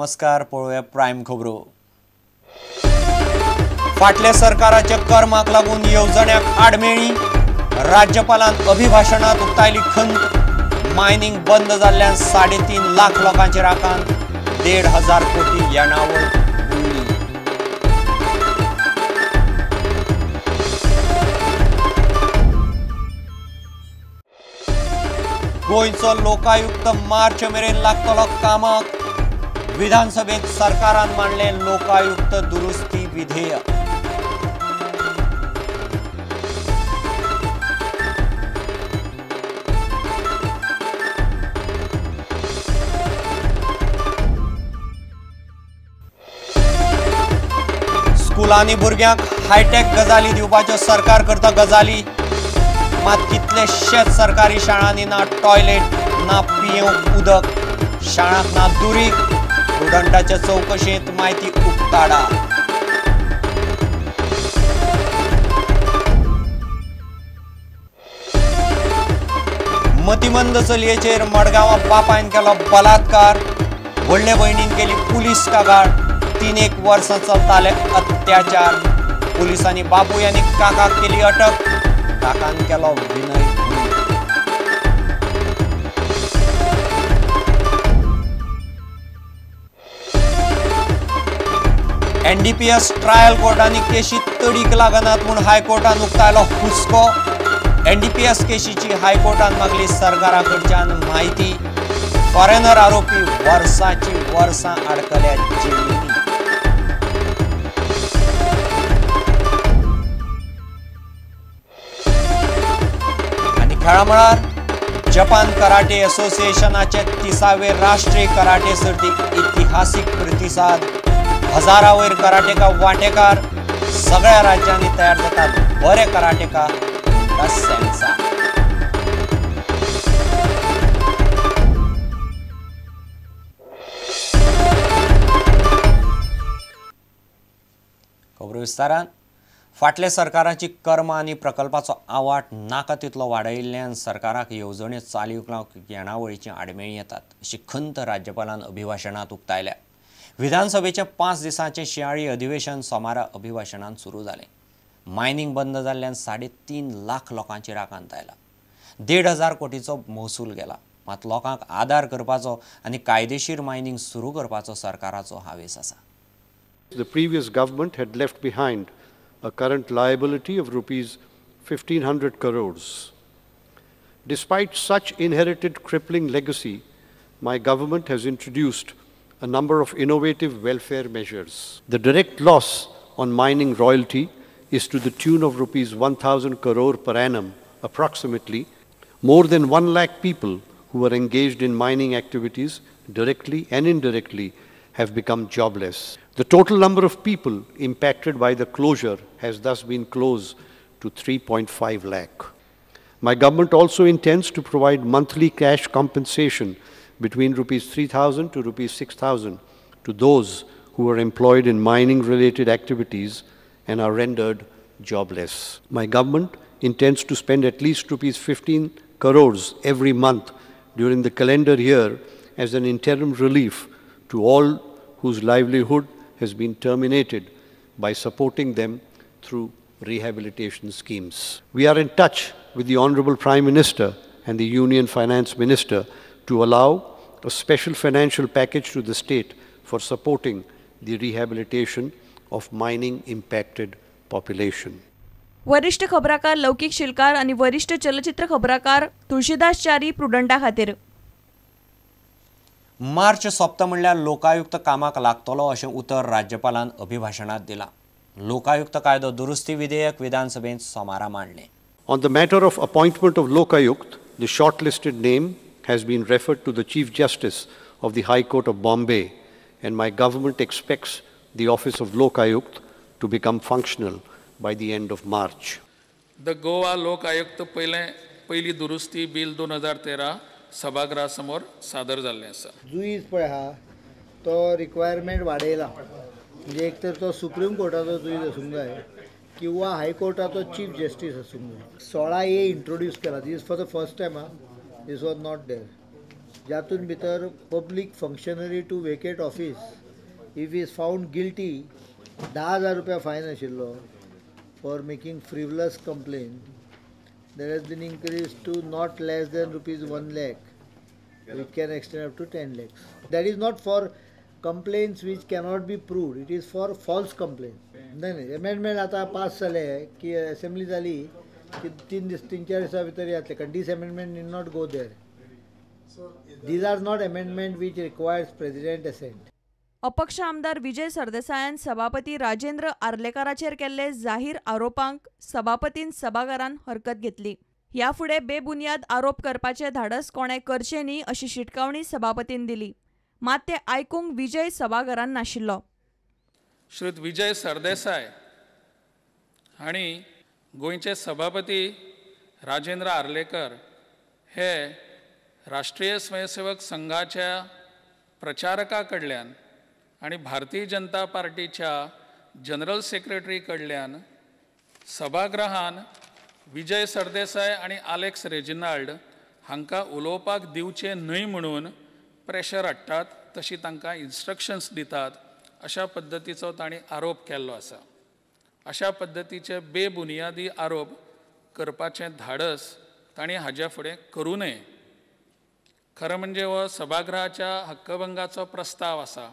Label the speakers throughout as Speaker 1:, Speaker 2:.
Speaker 1: नमस्कार. पळोवया प्रायम खबरो. फाटल्या सरकाराच्या कर्माक लागून येवजण्याक आडमेळी, राज्यपालान अभिभाशणात उक्तायली खंत. मायनिंग बंद जाल्ल्यान 3.5 लाख लोकांचेर आकांत, 1,500 कोटी येणावळ बुडली. गोंयचो लोकायुक्त मार्च मेरेन लागतलो कामाक, विधानसभेत सरकारान मांडलें लोकायुक्त दुरुस्ती विधेयक. स्कुलांनी भुरग्यांक हायटेक गजाली दिवपाच्यो सरकार करता गजाली, मात कितलेशेच सरकारी शाळांनी ना टॉयलेट, ना पियेवंक उदक, शाळांक ना दुरीग. प्रुडंटाच्या चौकशेंत म्हायती उक्ताडा. मतिमंद चलयेचेर मडगांवां बापायन केलो बलात्कार, व्हडले भयणीन केली पुलीस कागाळ. 3-1 वर्सां चलताले अत्याचार, पुलिसांनी बापूय आनी काकाक केली अटक, काकान केलो विनय भंग. एनडीपीएस ट्रायल कोर्टांनी केशी तडीक लागनात म्हूण हायकोर्टान उक्तायलो हुस्को. एनडीपीएस केशीची हायकोर्टान मागली सरकारा कडच्यान म्हायती. फॉरेनर आरोपी वर्साची वर्सां आडकल्या जेलींनी. आनी खेळामळार जपान कराटे असोसिएशनाचे 30वे राष्ट्रीय कराटे सर्तीक इतिहासीक प्रतिसाद. हजारा वयर कराटेका वांटेकार, सगळ्या राज्यांनी तयार जातात बरे कराटेका म्हणटा सेन्सा. खबरो विस्तारान. फाटल्या सरकाराची कर्मां आनी प्रकल्पाचो आवाट नाका तितलो वाडयिल्ल्यान सरकाराक येवजण्यो चालीक लावंक येणावळीचीं आडमेळीं येतात, अशी खंत राज्यपालान अभिभाशणांत उक्तायल्या. विधानसभेचें 5 दिसांचें शिंयाळी अधिवेशन सोमारा अभिभाशणान सुरू जालें. मायनिंग बंद जाल्ल्यान 3.5 लाख लोकांचेर आकांत आयला. 1,500 कोटीचो महसूल गेला, मात लोकांक आदार करपाचो आनी कायदेशीर मायनिंग सुरू करपाचो सरकाराचो हावेस आसा.
Speaker 2: The previous government had left behind a current liability of rupees 1,500 crores. Despite such inherited crippling legacy, my government has introduced a number of innovative welfare measures. The direct loss on mining royalty is to the tune of rupees 1,000 crore per annum, approximately. More than 1 lakh people who were engaged in mining activities directly and indirectly have become jobless. The total number of people impacted by the closure has thus been close to 3.5 lakh. My government also intends to provide monthly cash compensation between rupees 3,000 to rupees 6,000 to those who are employed in mining-related activities and are rendered jobless. My government intends to spend at least rupees 15 crores every month during the calendar year as an interim relief to all whose livelihood has been terminated by supporting them through rehabilitation schemes. We are in touch with the Honorable Prime Minister and the Union Finance Minister to allow a special financial package to the state for supporting the rehabilitation of mining impacted population.
Speaker 3: वरिष्ठ खबराकार लौकिक शिलकार आणि वरिष्ठ चलचित्र खबराकार तुळशीदास च्यारी प्रुडंटा खातीर.
Speaker 1: मार्च सोंपता म्हणल्यार लोकायुक्त कामाक लागतलो अशें उतर राज्यपालान अभिभाशणांत दिलां. लोकायुक्त कायदो दुरुस्ती विधेयक विधानसभेंत सोमारा मांडलें.
Speaker 2: On the matter of appointment of Lokayukta, the shortlisted name has been referred to the Chief Justice of the High Court of Bombay, and my government expects the office of Lokayukta to become functional by the end of March.
Speaker 4: The Goa Lokayukta पयली दुरुस्ती bill 2013 सभागृहा समोर सादर जाल्लें आसा.
Speaker 5: जुईज पळय आहा तो requirement वाडयला, म्हणजे एक तर तो सुप्रीम कोर्टाचो जुईज आसूंक जाय किंवा हायकोर्टाचो चीफ जस्टीस आसूंक जाय. 16A introduce केला, this for the first time. Ah, this was not there. जातून भितर public functionary to vacate office if is found guilty 10,000 रुपया फायन आशिल्लो for making frivolous complain. There has been increase to not less than rupees 1 lakh, which can extend up to 10 lakhs. That is not for complaints which cannot be proved, it is for false complaint. नाही नाही, amendment आतां pass जाले की assembly जाली की 3-4 दिसां भितर येतले, कारण this amendment need not go there. These are not amendment which requires president assent.
Speaker 3: अपक्ष आमदार विजय सरदेसायान सभापती राजेंद्र आर्लेकाराचेर केल्ले जाहीर आरोपांक सभापतीन सभाघरान हरकत घेतली. ह्या फुडें बेबुनियाद आरोप करपाचें धाडस कोणें करचें न्ही अशी शिटकावणी सभापतीन दिली. मात ते आयकूंक विजय सभाघरान नाशिल्लो.
Speaker 4: श्री विजय सरदेसाय हांणी गोंयचे सभापती राजेंद्र आर्लेकर हे राष्ट्रीय स्वयंसेवक संघाच्या प्रचारका कडल्यान आनी भारतीय जनता पार्टीच्या जनरल सेक्रेटरी कडल्यान सभागृहान विजय सरदेसाय आनी आलेक्स रेजिनाल्ड हांकां उलोवपाक दिवचें न्हय म्हणून प्रेशर हाडटात, तशी तांकां इन्स्ट्रक्शन्स दितात अशा पद्दतीचो तांणी आरोप केल्लो आसा. अशा पद्दतीचे बेबुनियादी आरोप करपाचें धाडस तांणी हाज्या फुडें करूं नये. खरें म्हणजे हो सभागृहाच्या हक्कभंगाचो प्रस्ताव आसा.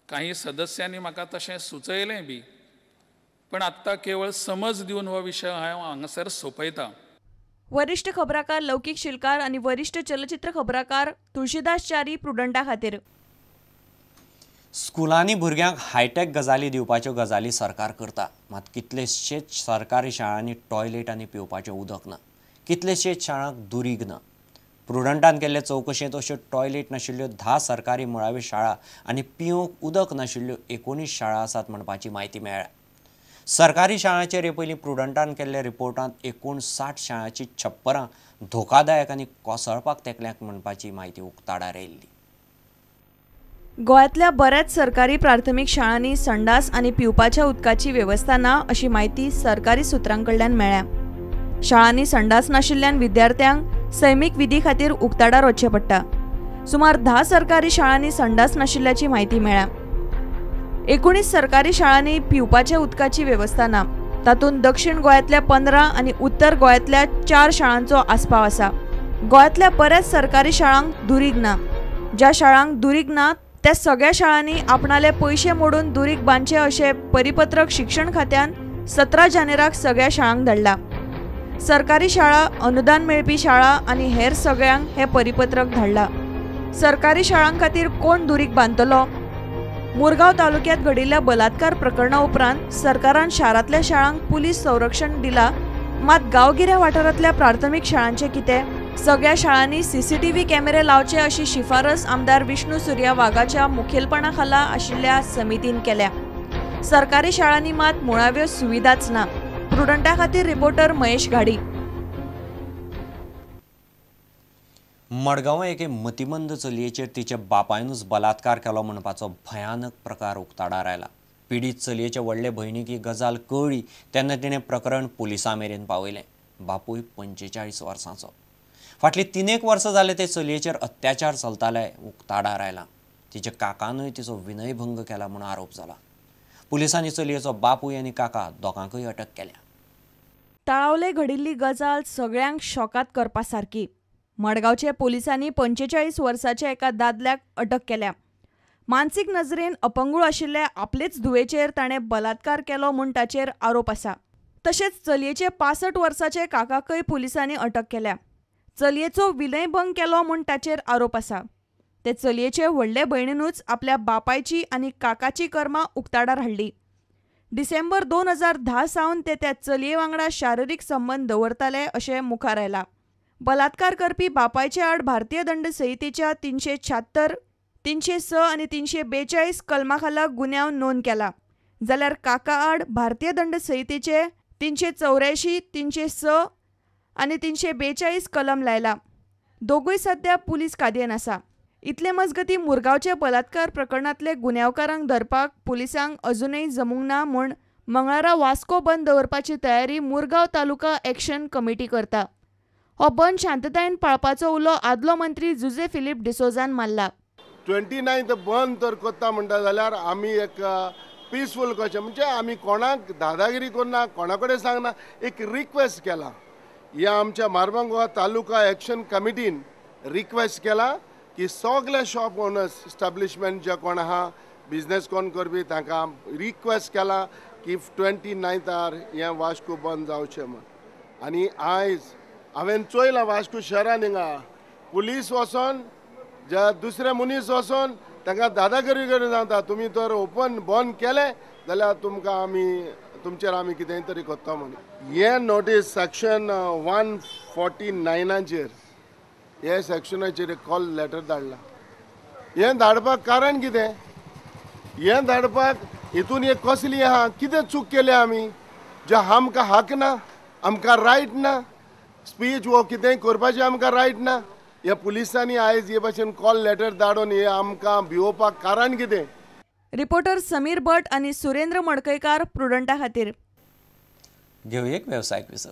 Speaker 4: काही सदस्यांनी म्हाका तशें सुचयलें बी, पण आत्तां केवळ समज दिवन हो विशय हांव हांगासर सोंपयतां.
Speaker 3: वरिष्ठ खबराकार लौकीक शिलकार आनी वरिष्ठ चलचित्र खबराकार तुळशीदास च्यारी प्रुडंटा खातीर.
Speaker 1: स्कुलांनी भुरग्यांक हायटेक गजाली दिवपाच्यो गजाली सरकार करता, मात कितलेशेच सरकारी शाळांनी टॉयलेट आनी पिवपाचें उदक ना, कितलेशेच शाळांक दुरीग ना. प्रुडंटान केल्ले चवकशेंत अश्यो टॉयलेट नाशिल्ल्यो 10 सरकारी मुळाव्यो शाळा आनी पिवंक उदक नाशिल्ल्यो 19 शाळा आसात म्हणपाची म्हायती मेळ्ळ्या. सरकारी शाळांचेर हे पयलीं प्रुडंटान केल्ल्या रिपोर्टांत 59 शाळांची छप्परां धोकादायक आनी कोसळपाक तेंकल्यात म्हणपाची म्हायती उक्ताडार आयिल्ली.
Speaker 3: गोंयांतल्या बऱ्याच सरकारी प्राथमीक शाळांनी संडास आनी पिवपाच्या उदकाची वेवस्था ना अशी म्हायती सरकारी सुत्रां कडल्यान मेळ्ळ्या. शाळांनी संडास नाशिल्ल्यान विद्यार्थ्यांक सैमीक विधी खातीर उक्ताडार वचचें पडटा. सुमार 10 सरकारी शाळांनी संडास नाशिल्ल्याची म्हायती मेळ्ळ्या. 19 सरकारी शाळांनी पिवपाच्या उदकाची वेवस्था ना. तातूंत दक्षिण गोंयांतल्या 15 आनी उत्तर गोंयांतल्या 4 शाळांचो आस्पाव आसा. गोंयांतल्या बऱ्याच सरकारी शाळांक दुरीग ना. ज्या शाळांक दुरीग ना त्या सगळ्या शाळांनी आपणाले पयशे मोडून दुरीग बांदचे अशें परिपत्रक शिक्षण खात्यान 17 जानेराक सगळ्या शाळांक धाडला. सरकारी शाळा, अनुदान मेळपी शाळा आनी हेर सगळ्यांक हें परिपत्रक धाडला. सरकारी शाळां खातीर कोण दुरीग बांदतलो? मुरगांव तालुक्यांत घडिल्ल्या बलात्कार प्रकरणा उपरांत सरकारान शारांतल्या शाळांक पुलीस संरक्षण दिला, मात गांवगिऱ्या वाठारांतल्या प्राथमीक शाळांचें कितें? सगळ्या शाळांनी सीसीटीव्ही कॅमेरे लावचे अशी शिफारस आमदार विष्णू सूर्या वाघाच्या मुखेलपणा खाला आशिल्ल्या समितीन केल्या. सरकारी शाळांनी मात मुळाव्यो सुविधाच ना. प्रुडंटा खातीर रिपोर्टर महेश घाडी.
Speaker 1: मडगांवां एके मतिमंद चलयेचेर तिच्या बापायनूच बलात्कार केलो म्हणपाचो भयानक प्रकार उक्ताडार आयला. पिडीत चलयेचे व्हडले भयणीक ही गजाल कळ्ळी तेन्ना तिणें प्रकरण पुलिसां मेरेन पावयलें. बापूय 45 वर्सांचो. फाटलीं 3-1 वर्सां जाले ते चलयेचेर अत्याचार चलताले उक्ताडार आयला. तिच्या काकानूय तिचो विनयभंग केला म्हूण आरोप जाला. पुलिसांनी चलयेचो बापूय आनी काका दोगांकूय अटक केल्या.
Speaker 3: तळावले घडिल्ली गजाल सगळ्यांक शॉकात करपा सारकी. मडगांवचे पोलिसांनी 45 वर्साच्या एका दादल्याक अटक केल्या. मानसीक नजरेन अपंगूळ आशिल्ले आपलेच धुवेचेर ताणें बलात्कार केलो म्हूण ताचेर आरोप आसा. तशेंच चलयेचे 65 वर्साचे काकाकय पुलिसांनी अटक केल्या. चलयेचो विनयभंग केलो म्हूण ताचेर आरोप आसा. ते चलयेचे व्हडले भयणीनूच आपल्या बापायची आनी काकाची कर्मां उक्ताडार हाडली. डिसेंबर 2010 सावन ते त्या चलये वांगडा शारिरीक संबंद दवरताले अशें मुखार आयलां. बलात्कार करपी बापायचे आड भारतीय दंड संहितेच्या 376, 306 आनी 342 कलमा खाला गुन्यांव नोंद केला. जाल्यार काका आड भारतीय दंड संहितेचे 384, 306 आनी 342 कलम लायला. दोगूय सध्या पुलीस कादयेन आसा. इतले मजगती मुरगांवचे बलात्कार प्रकरणांतले गुन्यांवकारांक धरपाक पुलिसांक अजूनय जमूंक ना म्हूण मंगळारा वास्को बंद दवरपाची तयारी मुरगांव तालुका एक्शन कमिटी करता. हो बंद शांततायेन पाळपाचो उलो आदलो मंत्री जुझे फिलीप डिसोजान मारला.
Speaker 6: 29 बंद तर करता म्हणटा जाल्यार आमी एक पिसफूल कशें म्हणजे आमी कोणाक दादागिरी करना, कोणा कडेन सांगना, एक रिक्वेस्ट केला. ह्या आमच्या मार्बोंगोवा तालुका एक्शन कमिटीन रिक्वेस्ट केला की सगळे शॉप ओनर्स इस्टाब्लिशमेंट जे कोण आहा बिजनेस कोण करपी तांकां रिक्वेस्ट केला की 29 हें वास्को बंद जावचें म्हूण. आनी आयज हांवें चोयलां वास्को शहरान हिंगा पुलीस वचोन जे दुसरे मनीस वचोन तांकां दादागिरी करून सांगता तुमी तर ओपन बंद केलें जाल्यार तुमकां आमी तुमचेर आमी कितेंय तरी करता म्हणून. हें नोटीस सेक्शन 149 हे सेक्शनाचेर कॉल लेटर धाडला. हें धाडपाक कारण कितें, हें धाडपाक हितून एक कसली आहा, कितें चूक केल्या आमी, जे आमकां हक ना, आमकां रायट ना, स्पीच वो कितेंय करपाचें आमकां रायट ना. ह्या पुलिसांनी आयज हे भाशेन कॉल लेटर धाडून हे आमकां भिवोवपाक कारण कितें.
Speaker 3: रिपोर्टर समीर भट आनी सुरेंद्र मडकयकार प्रुडंटा खातीर.
Speaker 1: घेवया एक वेवसायीक विसव.